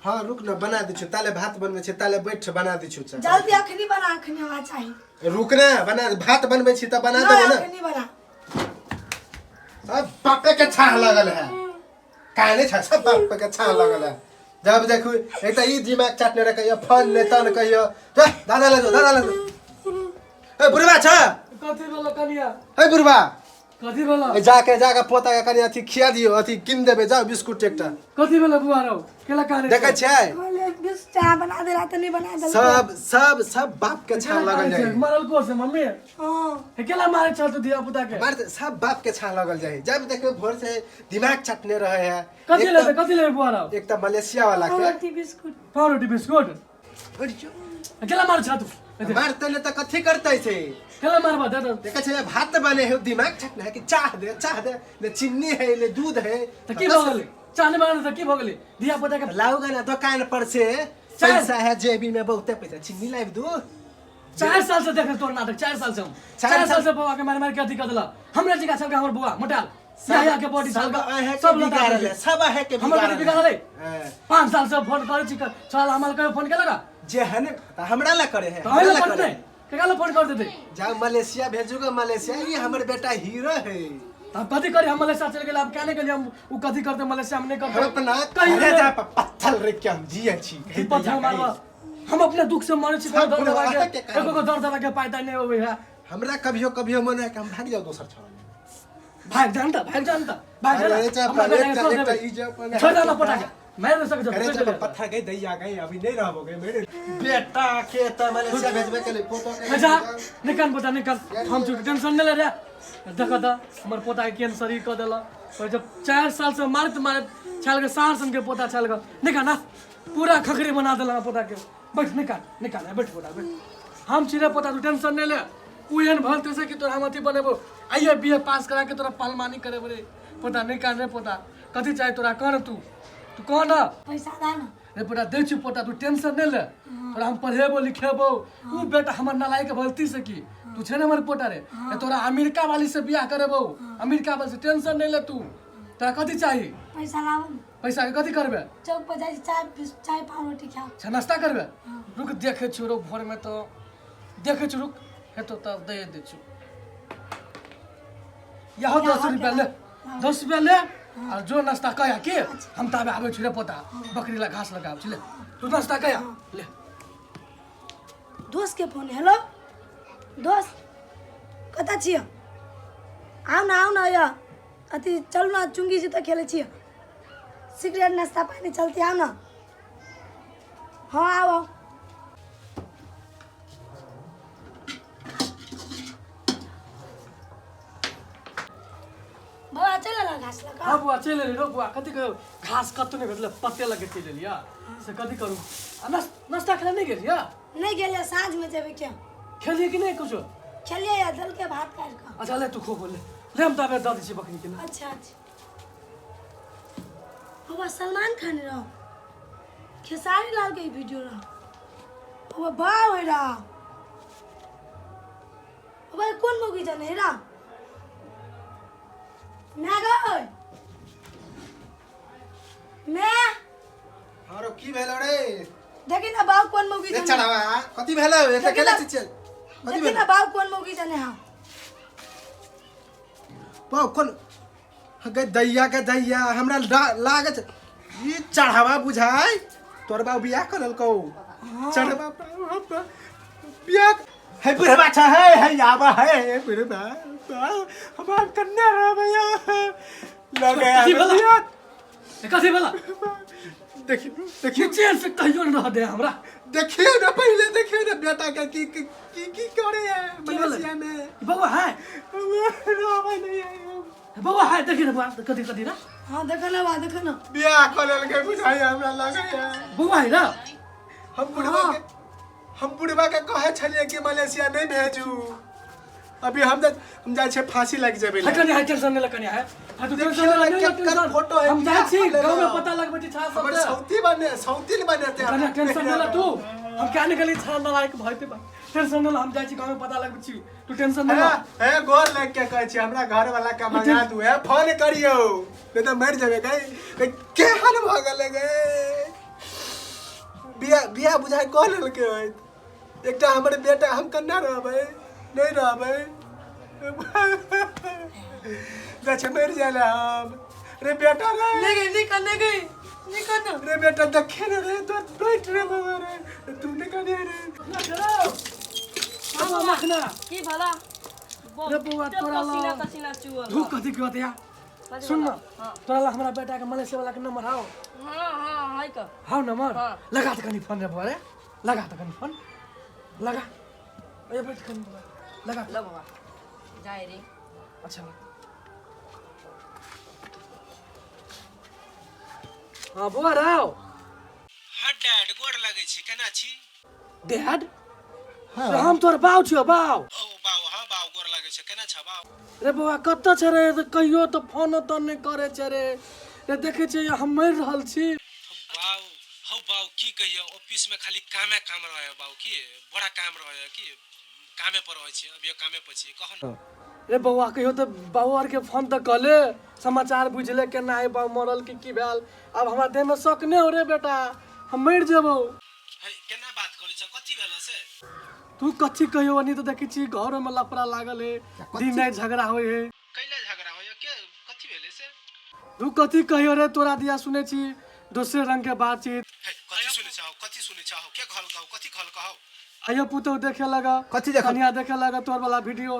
हाँ रुक न बना दै छियौ ताले भात बनबै छै ताले बैठ बना दै छियौ चाह। जल्दी अखनी बना अखनी हमरा चाही रुक न बना भात बनबै छी तऽ बना नहीं देबो न अखनी बना सब बापे के छाह लगल है काहे छ सब बापे के छाह लगल है जब देखू एक तऽ ई दिमाग चाटने रह कहियो फोन ने तन कहियो जा दादा ले जो दादा ले जो ए बुढ़वा छ कथी भेलो कनिया ए बुढ़वा कथी भेलो ए जाके जाके पोता के कनि अथी खिया दियो अथी किन देबे जाओ बिस्कुट एकटा कथी भेलो बुआ रौ केला काने देखै छियै कहले बीस चाह बना दे रहा तो नहीं बना दे सब सब सब बाप के छाह लगल जाए मरल को से मम्मी हाँ हे केला मारे छल तू धिया पुता के मार सब बाप के छाह लगल जाए जब देखो भोर से दिमाग चटने रहे है कथी एक लेबे तऽ- कथी लेबे बुआ रौ एक तऽ मलेशिया वाला के रोटी बिस्कुट पावरोटी बिस्कुट केला मारे छल तू मारते ने तऽ कथी करते छै केला मारबा दे दे देखै छै भात बने है दिमाग छटने है कि चाह दे चाह दे ने चीनी है ने दूध है त की भऽ गेलै चाह नहि मारल त की भऽ गेलै धिया पुता के लाओगे ना दुकान पर से पैसा है जेबी में बहुते पैसा चीनी लाइब दू 4 साल से देखे तोर नाटक 4 साल से हम चार 4 साल साल से बौआ के मार मार के अथी कर देला हमरा जिका छलका हमर बौआ मोटाल या या के बॉडी सब छलका अहे के सब लता बिगाड़ल है सब अहे के हमर बॉडी बिगाड़ल बिगाड़ल है है हाँ। 5 साल से फोन करै छी चल हमर कहियो फोन केलक जे है ने त हमरा ला करे है त हमरा हमरा ला फोन करे नहि है। केकरा ला फोन कर देते जाओ मलेशिया भेजूगा मलेशिया ये हमर बेटा हीरो है त हम कथी करी हम मलेशिया चल गेल आब क्या नहीं गेलियै हम उ कथी करते मलेशिया हम नहीं हम करते अपना कहियो अरे नहि। जा पत्थर रख के हम जिए छी ई पत्थर मारबा हम अपने दुख से मरे छी सब दर्द दवा बुढ़वा के के कारण। एको को दर्द दवा के पाइता नहीं होवे है हमरा कभियो कभियो मन है कि हम भाग जाओ दोसर छोरा भाग जान त भाग जान त भाग जान अरे चाहे हमरा पर बेटा के एकटा छोड़ एकटा देबै। ई जे अपन छोड़ देना पटा के मार नहीं सकै अरे छै जब पत्थर गई दैया गई अभी नहीं रहबो गई मेरे बेटा के त मलेशिया भेजबे के लिए पोतो के जा निकाल पोता निकाल हम छुट टेंशन नहीं ले रे देख त हमर पोता के केहन शरीर कऽ देलक और जब 4 साल से मारैत मारैत छाल के सार सन के पोता छाल के निकाल ना पूरा खखरी बना देलक पोता के बैठ निकाल निकाल बैठ पोता बैठ हम छी रे पोता तू टेंशन नहीं ले उ एहन भल तैसे कि तोरा हम अथी बनेबो आइए बी ए पास करा के तोरा पहलवानी करेबो रे पोता निकाल रे पोता कथी चाही तोरा कह न तू तू कह न पैसा दा ना रे पोता दै छी पोता तू टेंशन नहीं ले तोरा हम पढ़ेबो लिखेबो उ बेटा हमर नालायक भलती से की तू छै ने हमर पोता रे ए तोरा अमेरिका वाली से बियाह करेबो अमेरिका वाली से टेंशन नहीं ले तू तोरा कथी चाही पैसा लाओ ना पैसा के कथी करबे चौक पर जाइ छी चाय चाय पाव रोटी खाओ अच्छा नाश्ता करबे रुक देखे छियो रो भोर में तो देखे छियो रुक हेतो तब दे दे छियो यहो 10 रुपया ले 10 रुपया ले और जो नाश्ता कया के हम ताबे आबै छी रे पोता बकरी ला घास लगाबै छी ले तू नाश्ता कया ले दोस्त के फोन हेलो दोस्त कतऽ छियै आउ ने आउ ने यऽ अथी चलू ने चुंगी जी तऽ खेलै छियै सिगरेट नाश्ता पानी चलते आउ ने हाँ आउ आउ बौआ चलि एलऽ घास लऽ कऽ हाँ बुआ चलि एली रो बुआ कथी करू घास कतौ नहि भेटलै पत्ते लऽ के चलि एलियै से कथी करू आ नाश्ता खाना नहि गेलियै नहि गेलियै साँझमे जेबै के खेलियै कि नहि कुछो खेलियै या देलकै भात काटि कऽ अच्छा ले तू खो ले ले हम ताबे दऽ दै छियै बकरीके ले अच्छा अच्छा बाबा सलमान खान रहो खेसारी लाल के ई वीडियो रहो बाबा बा हो रहा बाबा ई कोन मूवी जाने रहा मैं गई मैं आरो की भेलो रे देखी ना बाबू कोन मूवी ए जाने चढ़ावा कथी भेलो एते देखी केना ना- चिचल कथी देखी भेलो ना बाबू कोन मूवी जाने हाँ पाव कोन गई दैया के दैया हमरा लागत ई चढ़ावा बुझाय तोर बाबू बियाह कर लेलकौ चढ़ावा बियाह है बुढ़वा छ है है आवा है है बुढ़वा हमार कन्या रह भैया लगे कथी भेला? बियाह ए, कथी भेला देखियो देखियो चैन से कहियो न रह दे हमरा देखियो ना पहले देखियो ना बेटा के की की की की करे है की भेलै? मलेशिया में ई बौआ है रोवे नहीं है बौआ है देखी रे बौआ कथी कथी ना हाँ देखो ना बा देखो ना बियाह कऽ लेलकै बुझाइ हमरा लगै है बौआ है ना हम बुढ़वा के हम बुढ़वा के कहै छलियै कि मलेशिया नहि भेजू अभी हम जा हम जाइ छियै फांसी लागि जेबै है कनी है टेंशन नहीं ले कनी है है तू टेंशन देखियौ नहीं ने ले केकर फोटो है हम जाइ छी बियाह गाँव में कऽ पता लगबै छी छा सब हमर सौती बने सौती ने बनेतै कनी टेंशन नहीं ले तू हम क्या निकली छा न लायक भइते बा टेंशन नहीं ले हम जाइ छी गाँव में पता लगबै छी तू टेंशन नहीं ले हे गोर लग के कहै छी हमरा घर वाला के मंगा दू हे फोन करियौ नहीं तऽ मरि जेबै गई केहन भऽ गेलै गे बियाह बुझाइ कऽ लेलकै होइत। एकटा हमर बेटा, हम केना रहबै? नहि रहबै, जाइ छै मरि जाय ले हम। रे बेटा रे, नहीं गई, निकल, नहीं गई, निकल ना। रे बेटा, देखे ने रे, तो बैठ रे बाबा रे, तू निकल रे। बाबा मखना। की भला? रे बौआ, तोरा पसीना ल तसीना चुअल। धूप कथी कहते या? कथी सुन न। भला? हाँ। तोरा ला हमरा बेटा के मलेशिया वाला के नंबर हाउ? हाँ हाँ, है क। हाउ नंबर? हाँ। लगा त कनी फोन रे बौआ, रे लगा त कनी फोन लगा। ए बैठ कनी बौआ, लगा। ल बाबा, जाए रे। अच्छा, हाँ बौआ राव। हाँ डैड, गोर लगै छी, केना छी? डैड? हम तोर बाउ छियो, बाउ। ओ बाउ, हाँ बाउ, गोर लगै छै, केना छ बाउ? रे बौआ, कतऽ छै रे? कहियो तऽ फोनो तोन नहि करै छै रे। रे देखै छियै, हम मरि रहल छी। बाउ, हौ बाउ, की कहियो, ऑफिस में खाली कामे काम रहे बाउ, की बड़ा काम रहे, की कामे पर रहै छी, अभी कामे पर छी, कह न। रे बौआ, कहियो तऽ बाबू आरके फोन तऽ कऽ ले, समाचार बुझले केना है बाउ, मरल कि की भेल। आब हमरा देहमे शक नहि हो रे बेटा, हम मरि जेबौ। है, केना बात करै छ? कथी भेल से? तू कथी कहियो, नहीं तऽ देखै छी घरमे लफड़ा लागल है, दिन राति झगड़ा होइ है। कैला झगड़ा होय? के कथी भेले से? तू कथी कहियो रे, तोरा दिया सुनै छी दोसरे रंग के बातचीत। है, कथी सुनै छौ? कथी सुनै छौ? के कहल कहौ? कथी कहल कहौ? आइयो पुतहु देखे लगा। कथी देखल? कनिया देखे लगा तोहर वाला वीडियो,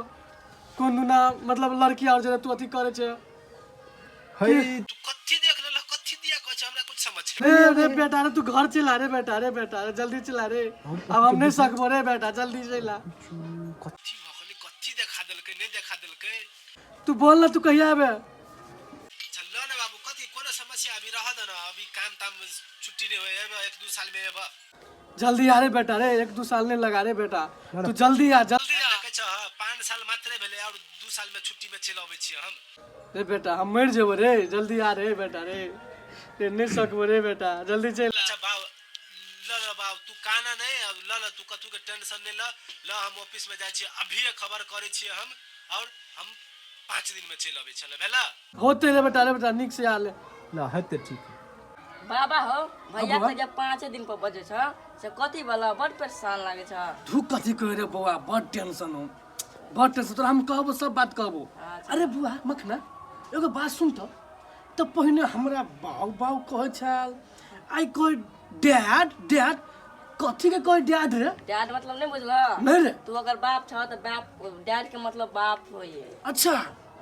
कोन दुना मतलब लड़की और जे तू अथी करे छे। है, तू कथी देख लेलह? कथी दिया कहै छ? हमरा कुछ समझ रे रे बेटा रे, तू घर चला रे बेटा, रे बेटा रे, जल्दी चला रे, अब हम नहीं सकबो रे बेटा, जल्दी चला। कथी भऽ गेलै? कथी देखा देलकै? नहि देखा देलकै? तू बोल ना, तू कहिया आबे? चल न बाबू, कथी कोनो समस्या अभी रह दे न, अभी काम ताम छुट्टी नहीं होय, एबे 1-2 साल में एबा। जल्दी आ रे बेटा रे, 1-2 साल नहीं लगा रे बेटा, तू जल्दी आ, जल्दी आ। देखै छ, 5 साल मात्रे भेलै और 2 साल में छुट्टी में चलि अबै छियै हम। रे बेटा, हम मरि जेबो रे, जल्दी आ रे बेटा, रे रे नहीं सकबो रे बेटा, जल्दी चल। अच्छा बाबू, ल ल बाबू, तू काना नहीं, अब ल ल, तू कथू के टेंशन नहीं ल ल, हम ऑफिस में जाइ छियै, अभी खबर करै छियै हम और हम 5 दिन में चलि अबै छलै भेला। होते रे बेटा, रे बेटा, नीक से आ ले। ल हेतै, ठीक। बाबा हो, भैया बौआ। के जब 5 दिन पर बजे छ से कथी वाला बड़ परेशान लागे छ। धू कथी कहे रे बौआ, बड़ टेंशन हो, बड़ टेंशन। तोरा हम कहबो, सब बात कहबो। अच्छा। अरे बुआ मखना, एगो बात सुन त, तऽ पहिने हमरा बाउ बाउ कहै छल, आइ कहै डैड डैड, कथी के कहै डैड रे? डैड मतलब नहीं बुझल? नहीं रे। तू अगर बाप छ त बाप, डैड के मतलब बाप होइए। अच्छा,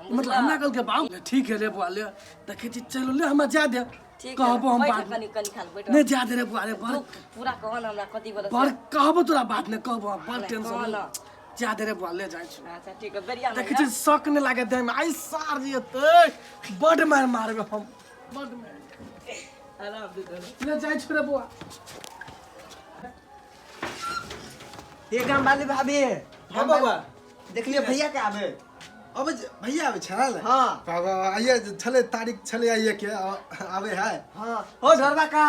मतलब हमरा कहल के बाउ। ले, ठीक है रे बुआ, ले देखै छी, चलो ले, हमरा जा दे। ठीक है। कहबो हम बैठ। बाद में। कनी कनी खाल बैठ। नहीं, जा दे रे बुआ रे, बड़ तू पूरा कहन हमरा कथी बोला। बड़ कहबो तोरा बात, नहीं कहबो, बड़ नहीं, टेंशन। कह न। जा दे रे बुआ, ले जाइ छी। अच्छा ठीक है, बेरिया में। देखै छी शक नहि लागे देहमे, आइ सार जेतै, बड मार मारबै हम, बड मार। आराम दे दे। ले जाइ छी रे बुआ। ये काम वाली भाभी। हाँ बाबा। देखलिए भैया के आबे? अब भैया आबै छल? हाँ। बाबा, आइए छलै, तारीख छलै आइए के आबै है। हाँ हो, ढोरबा का,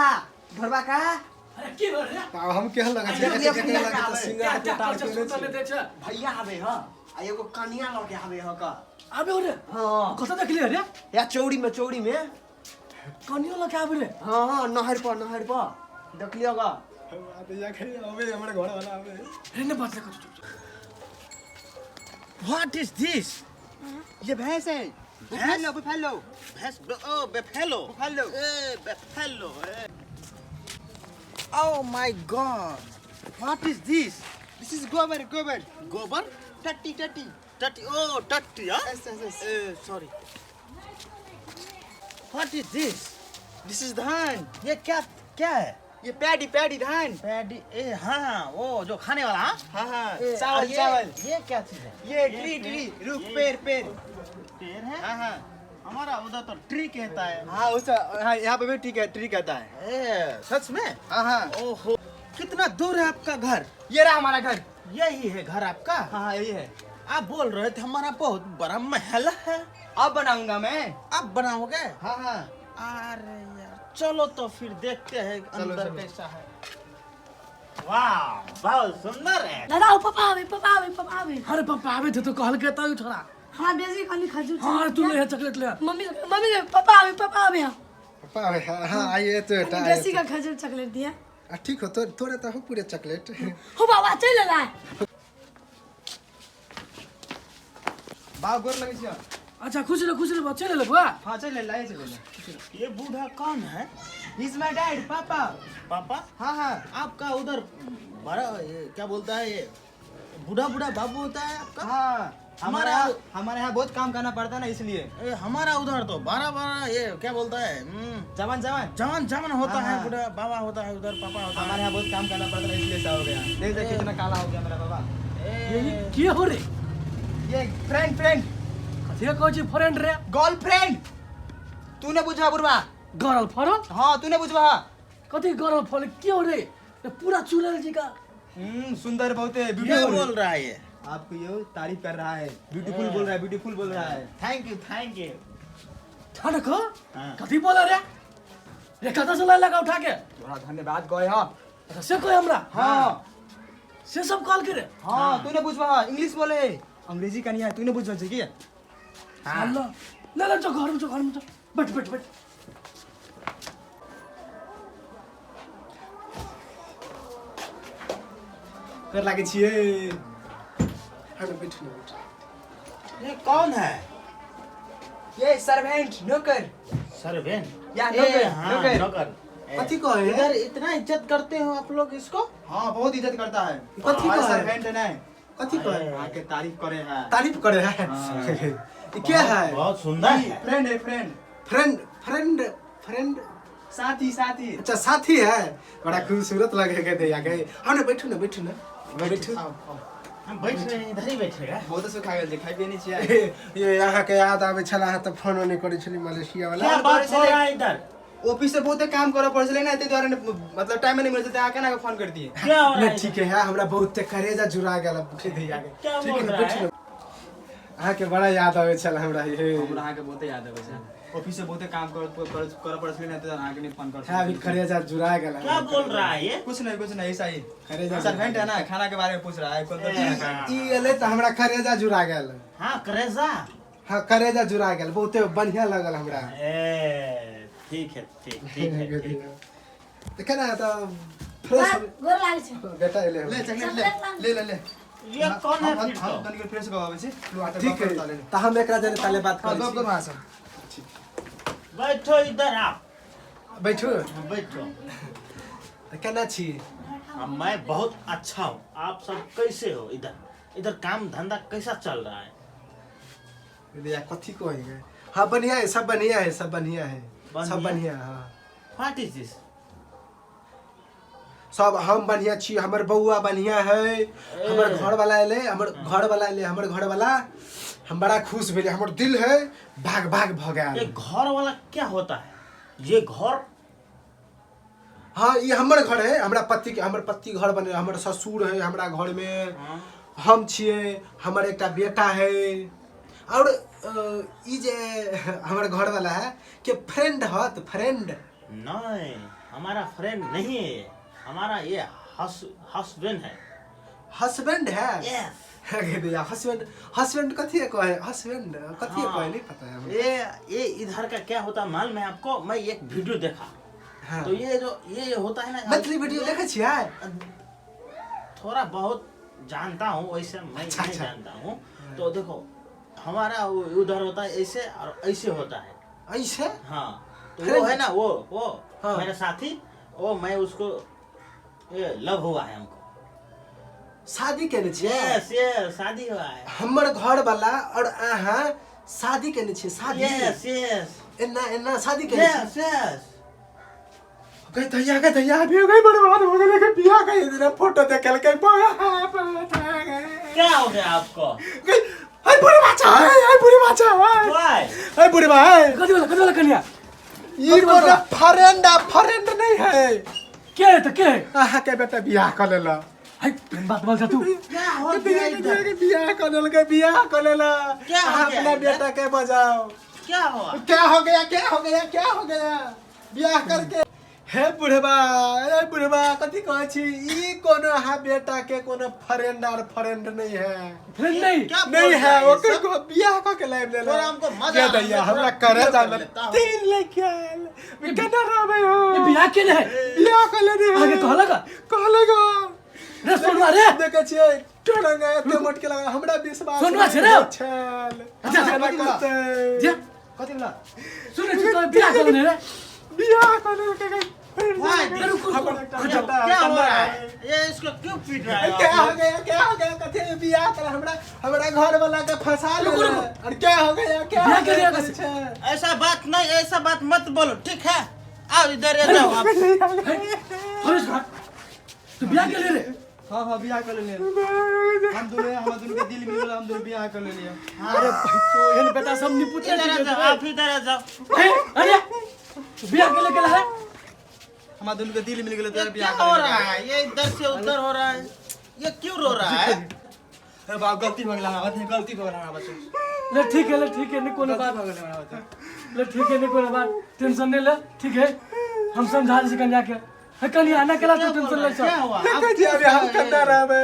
ढोरबा का। अरे की भेल रे? आब हम केहन लगै छै? देखलिए देखै भैया लगै के तऽ आबै। सिंगार के क्या तार क्या केने सुतल छी। नहि दै छै? भैया आबे ह आ एगो कनिया लऽ के आबे ह का। आबे हो रे? हाँ। कतऽ देखलिए रे? या चौड़ी में, चौड़ी में। कनियो लऽ के आबे रे? हाँ हाँ, नहर पर, नहर पर देखलियो गा। आबै आबै, हमर घर वाला आबै। रे नहि बजलै कथी, चुप चुप। What is this? ये भैंस है, बुफेलो, बुफेलो। भैंस? ओ buffalo. Buffalo. A buffalo. Oh my God, what is this? This is गोबर, गोबर। गोबर? टट्टी, टट्टी। टट्टी, ओ टट्टी, हाँ। Yes, yes, yes. A sorry, what is this? This is धान। ये क्या क्या है? ये पैडी, पैडी धान। पैडी? ए हाँ, वो जो खाने वाला, हाँ। हाँ हाँ। ए, चावल। और चावल। ये क्या चीज है? ये ट्री, ट्री, रुक, पेड़, पेड़। पेड़ है? हाँ हाँ। हमारा उधर तो ट्री कहता है। हाँ, उस हाँ, यहाँ पे भी ठीक है, ट्री कहता है। ए सच में? हाँ हाँ। ओहो, कितना दूर है आपका घर? ये रहा हमारा घर। यही है घर आपका? हाँ हाँ, यही है। आप बोल रहे थे हमारा बहुत बड़ा महल है। अब बनाऊंगा मैं। अब बनाओगे? हाँ हाँ। अरे यार, चलो तो फिर देखते हैं अंदर चलो। कैसा है। वाह, बहुत सुंदर है। दादा हो, पापा आवे, पापा आवे, पापा आवे। अरे पापा आबे थे तो कहलकै तऽ छोरा। हमरा बेसी कनी खजूर। हाँ, तू ले, चॉकलेट ले। मम्मी, मम्मी, पापा आवे, पापा आवे। पापा आबै है, हाँ, आइए तो कनी बेटा बेसी का खजूर चॉकलेट दिया। आ ठीक हो तो तोरे तो हो पूरे चॉकलेट। हो बाबा चलि एलै। बाप गोर लगै छियौ। अच्छा खुश रह खुश रह, चलि एलै बौआ। हाँ चलि एलै चलि एलै। ये बूढ़ा कौन है? Is my dad पापा। पापा? हाँ हाँ। आपका उधर बड़ा ये क्या बोलता है ये बूढ़ा बूढ़ा बाबू होता है आपका? हाँ हमारे यहाँ बहुत काम करना पड़ता है ना इसलिए। हमारा उधर तो बारह बारह ये क्या बोलता है जवान जवान जवान जवान होता हाँ, है, बूढ़ा बाबा होता है उधर, पापा होता है। हमारे यहाँ बहुत काम करना पड़ता है इसलिए ऐसा हो गया। देख देख कितना काला हो गया मेरा बाबा। ये के हो रे? ये फ्रेंड फ्रेंड। कथी कहै छी फ्रेंड रे? गर्लफ्रेंड। तू ने बुझा बुढ़वा। गरल फरल? हाँ तू ने बुझवा। कथी गरल फरल के हो रे? पूरा चुड़ैल जी का। सुंदर बहुत है, क्या ब्यूटीफुल बोल रहा है ये? आपको ये तारीफ कर रहा है, ब्यूटीफुल बोल रहा है, ब्यूटीफुल बोल रहा है। Thank you thank you. ठनक कथी बोल रे? रे कतऽ से लगा उठा के? तोरा धन्यवाद गए। हाँ अच्छा से कहे हमरा? हाँ से सब कॉल करे? हाँ तूने बुझवा, इंग्लिश बोले, अंग्रेजी कनिया तूने बुझवा छै की? हाँ ल ल जो घर में जो घर में जो, बैठ बैठ बैठ। कर लागे छिए। हाँ बैठ ना बैठ। ये कौन है? ये सर्वेंट नौकर। सर्वेंट या नौकर। हाँ, नौकर। नौकर। कथी कहे? इधर इतना इज्जत करते हो आप लोग इसको? हाँ बहुत इज्जत करता है। कथी कहे? सर्वेंट है ना। कथी कहे? आके तारीफ करे है। तारीफ करे है। ये क्या है? बहुत सुंदर है। फ्रेंड है, फ्रेंड फ्रेंड फ्रेंड फ्रेंड साथी साथी। अच्छा साथी है, बड़ा खूबसूरत लगेगा दैया गए। हाँ ना बैठू ना बैठू ना बैठू। हम बैठ रहे हैं, इधर ही बैठेगा। बहुत सुखा गेल छै, खाइ पिए नहीं छियै। ये यहाँ के याद आवे छला त फोन नहीं करे छली मलेशिया वाला। क्या बात हो रहा है इधर? ऑफिस से बहुत काम करे पड़े छलै ना, एते दुआरे मतलब टाइम नहीं मिलै छै, त केना के फोन कर दिए। क्या हो रहा है? ठीक है, हमरा बहुत करेजा जुड़ा गेल दैया के। क्या ठीक बोल है रहा बैठू है? ना। अहाँ के बड़ा याद आवे छल हमरा। ये हमरा अहाँ के बहुत याद आवे छै। ऑफिस से बहुत काम कर करे पड़े छलै ना, एते अहाँ के नहीं फोन कर। हाँ अभी करेजा जुड़ा गेल। क्या बोल रहा है ये? कुछ नहीं कुछ नहीं, ऐसा ही करेजा सर्वेंट है ना, खाना के बारे में पूछ रहा है, कौन सा खाना खाए। ई एलै त हमरा करेजा जुड़ा गेल। हाँ करेजा। हाँ करेजा जुड़ा गेल, बहुते बढ़िया लगल हमरा। ए ठीक है ठीक ठीक है ठीक। त केना त फ्रेश गोर लागै छै बेटा एलै। ले चॉकलेट ले ले ले ले। ये कौन है फिर? हम तनिक फ्रेश गवाबै छी। ठीक है त हम एकरा जने ताले बात हां करै गप छी। गप। हां सब बैठो इधर आप। बैठो बैठो। त केना छी? मैं बहुत अच्छा हूँ, आप सब कैसे हो? इधर इधर काम धंधा कैसा चल रहा है? भैया कथी कहेंगे? हाँ बढ़िया है, सब बढ़िया है, सब बढ़िया है, सब बढ़िया। हाँ what is दिस? सब हम बढ़िया छी, हमर बउआ बढ़िया है, हमर घर वाला एलै, हमर घर वाला एलै, हमर घर वाला हम बड़ा खुश भेलै, हमर दिल है भाग भाग भ गेल। ये घर वाला क्या होता है? ये घर? हाँ ये हमर घर है, हमरा पति के, हमर पति घर बने, हमर ससुर है हमरा घर में, हम छियै, हमर एकटा बेटा है। और ई जे हमर घर वाला है के फ्रेंड हत? फ्रेंड नहीं, हमारा फ्रेंड नहीं है, हमारा ये हस्बैंड है। हस्बैंड है? यस। भैया हस्बैंड हस्बैंड कथी है कहे? हस्बैंड कथी है कहे नहीं पता है। ये इधर का क्या होता है मालूम है आपको? मैं एक वीडियो देखा। हाँ। तो ये जो ये होता है ना, मैथिली वीडियो देखे छियै? थोड़ा बहुत जानता हूँ, वैसे मैं अच्छा, नहीं अच्छा। जानता हूँ। तो देखो हमारा उधर होता है ऐसे और ऐसे होता है ऐसे। हाँ तो वो है ना वो हाँ। मेरा साथी, वो मैं उसको ये लव हुआ है हमको। शादी केने छियै? यस यस शादी हुआ है। हमर घर वाला और अहाँ शादी केने छियै? शादी यस यस एना एना शादी केने छियै? Yes yes. गई दैया गई दैया अभी गई बर्बाद हो गेलै के बियाह गई इधर फोटो देखल के क्या हो गया आपको? गई हाय बुढ़ी बाचा हाय बुढ़ी बाचा Why? हाय बुढ़ी भाई कथी वाला कथी वाला कन्या? ई कोनो फ्रेंड फ्रेंड नहीं है। के है त के है? अहाँ के बेटा बियाह क लेला। हाय बात बोल जा तू। क्या हो गया इधर? बियाह क लेलकै, बियाह क लेला। क्या हो गया अपना इधर? बेटा के बजाओ। क्या हुआ? क्या हो गया क्या हो गया क्या हो गया बियाह करके? हे बुढ़बा, ए बुढ़बा, कथी कहै छी? ई कोनो अहाँ बेटा के कोनो फ्रेंड आर फ्रेंड नहीं है। फ्रेंड नहीं। क्या बोल नहीं रहा है है ये ओकर सब? को बियाह क के लाइब लेला। थोड़ा हमको मजा ये दैया आ रहा है, हमरा थोड़ा करे वीडियो कर जाना लेता हूँ। तीन लेके आयल केना रहबै ये हो? बियाह केने है? बियाह क लेने है। आगे कहलक? कहलक। रे सोनुआ रे। देखै छियै टोरंगा एते मोट के लगा, हमरा विश्वास सोनुआ छै रे। नहीं छल। अच्छा, अच्छा, केना कथी करतै? जे कथी वाला? सुनै छी तो बियाह कर लेने रे। बियाह क लेलकै। Why? रे रुक रुक, हमर रुक। एकटा अच्छा, बेटा क्या हो केना रहा है ये? इसको क्यों पीट रहा है क्या आप हो लोग? गया, क्या हो गया? कथी बियाह कर हमरा हमरा घर वाला के फंसा रुको, लेले। रुको। अरे क्या हो गया, क्या बियाह हो गया? करिया करै कैसे? छै? ऐसा बात नहीं, ऐसा बात मत बोलो, ठीक है? आओ इधर आ जाओ आप। हरीश घाट तू बियाह के ले रे। हाँ हाँ, बियाह कर लेलियै हम दोनों। हमरा दोनों के दिल मिल गेल, हम दोनों बियाह कर लेलियै। अरे भाई तो एहन बेटा सब निपुत। इधर आ जाओ आप, इधर आ जाओ। अरे तू बियाह के ले गेला है? हमरा दोनों के दिल मिल गेल ये तो क्या बियाह हो कर रहा लेलियै। है ये? इधर से उधर हो रहा है, ये क्यों रो रहा है? अरे बाप, गलती भऽ गेल हमरा बात, गलती भऽ गेल हमरा बात। ले ठीक है, ले ठीक है, नहीं कोनो गलती बात। भऽ गेल हमरा बात। ले ठीक है, नहीं कोनो बात, टेंशन नहीं ले, ठीक है? हम समझा दै छी कन्या के। हे कन्या, ना केला तू टेंशन ले क्या छ? हुआ? देखै छियै अभी हम केना रहबै?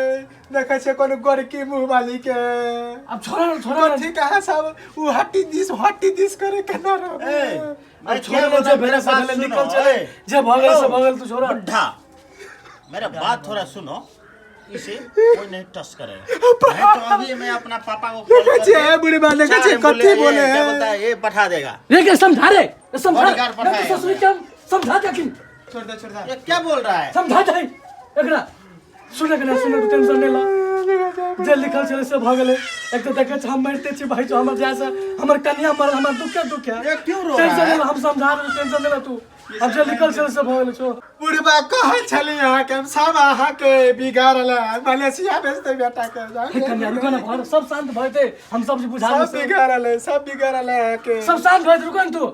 देखै छियै कोनो गोरकी मुँह वाली के। अब छोड़ा ना, छोड़ा ना। कथी कहाँ सब उ हट्टी दिस हट्टी दिस करे, केना रहबै? ए, अब मैं छोड़ा क्या ना, बोल जे रहा हूँ, भेले मेरा से बात भेले, सुनो, निकल चले। ए, जे भऽ गेल से भऽ गेल, तू छोड़ा। बुढ़ा, मेरा बात थोड़ा सुनो, इसे कोई नहीं टच करेगा, नहीं तो अभी मैं अपना पापा को कॉल देखै छियै करके बुढ़बा, देखै चार छियै एम्बुलेंस कथी ये बोले क्या है? बोलता है ये पठा देगा। रे के समझा रे, ये समझा। बॉडीगार्ड नहीं तो पठाएगा। ससुर के हम समझा दे अखिन। छोड़ दे, छोड़ दे। ये क्या बोल रहा है? समझा दे एकरा। सुने के ना सुने, तू टेंशन नहीं ला, जे लिखल छलै से भऽ गेलै। एक तऽ देखै छी हम मरिते छी भाई, जो हमर जाय से हमर कन्या मरल, हमर दुखे दुखे। ये क्यों रो रहा टेंशन है? नहीं ला, हम समझा देबै, टेंशन नहीं ला तू। अब जे लिखल छलै से भऽ गेलै, छोड़। बुढ़बा कहै छली अहाँके हम सब अहाँके बिगाड़ल है, मलेशिया भेजतै बेटा के। हे कन्या, रुको ना, भर सब शांत भऽ जेतै, हम सब चीज बुझा सब देबै। बिगाड़ल है, सब बिगाड़ल है अहाँके। सब शांत भऽ जेतै, रुको ने तू,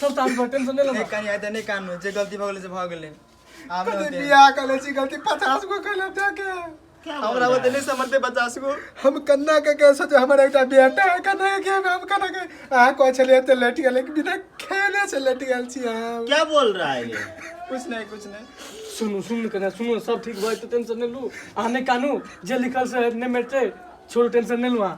सब शांत भऽ, टेंशन नहीं नहीं ला। कहीं आते नहीं कानू, जे गलती भऽ गेलै से भऽ गेलै, आब नहि कथी होतै। बियाह कर लै छी, गलती 50 गो कर लेब जाके। क्या बोल हमरा रहा ओते है? नहि समझतै 50 गो। हम कन्ना के के सोचे हमर एकटा बेटा है, कन्ना के हम कन्ना के अहाँ कहै छलियै तऽ लेट गेलै, बिना खेले से लेट गेल छी हम। क्या बोल रहा है ये? कुछ नहीं, कुछ नहीं। सुनू सुनू कन्या, सुनू, सब ठीक भऽ जेतै, टेंशन नहीं लू। अहाँ नहि कानू, जे लिखल से नहि मेटतै, छोड़ू, टेंशन नहीं लू अहाँ।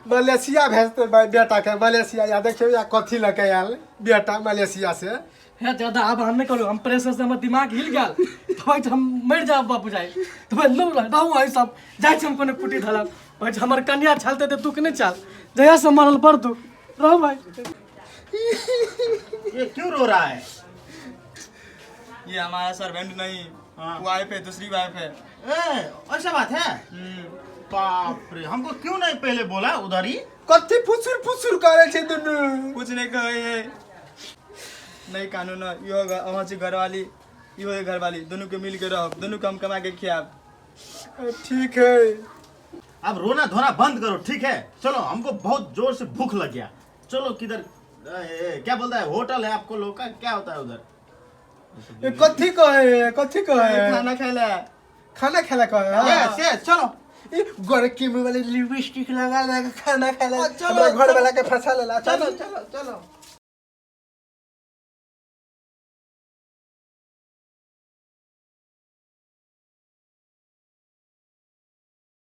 मलेशिया भेजतै बेटा के मलेशिया। या देखियौ या कथी लऽ के आयल बेटा मलेशिया से। हे दादा, आब हम नहि करू, हम प्रेशर से हमर दिमाग हिल गेल, तऽ भाइ हम मरि जायब बापू जाय तऽ भाइ लो रहू, अहीं सब जाइ छी हम कोनो कुटी धलब। भाइ हमर कन्या छलतै तऽ दुख नहि चल, जहिया से मरल बड़ दुख रहू भाइ। ये क्यों रो रहा है? ये हमारा सर्वेंट नहीं, हाँ। वाइफ है, दूसरी वाइफ है। ए, ऐसा बात है? बाप रे, हमको क्यों नहीं पहले बोला उधर ही? कथी फुसुर फुसुर करै छै दुनू? कुछ नहीं कहे है। नहीं कानू न, इहो अहाँ छी घरवाली, इहो है घरवाली, दोनों के मिल के रहो, दोनों के हम कमा के खियाब। ठीक है। अब रोना धोना बंद करो, ठीक है? चलो, हमको बहुत जोर से भूख लग गया, चलो किधर ए, क्या बोलता है, होटल है आपको लोग का, क्या होता है उधर? ए, कथी कहे है, कथी कहे है? खाना खाए ला। खाना खेला कहे है? यस यस, चलो। ई गोरकी मुँह वाली लिपस्टिक लगा लगा के खाना खेला। चलो, हमरा घर चलो। वाला के फंसा लेला। चलो चलो चलो।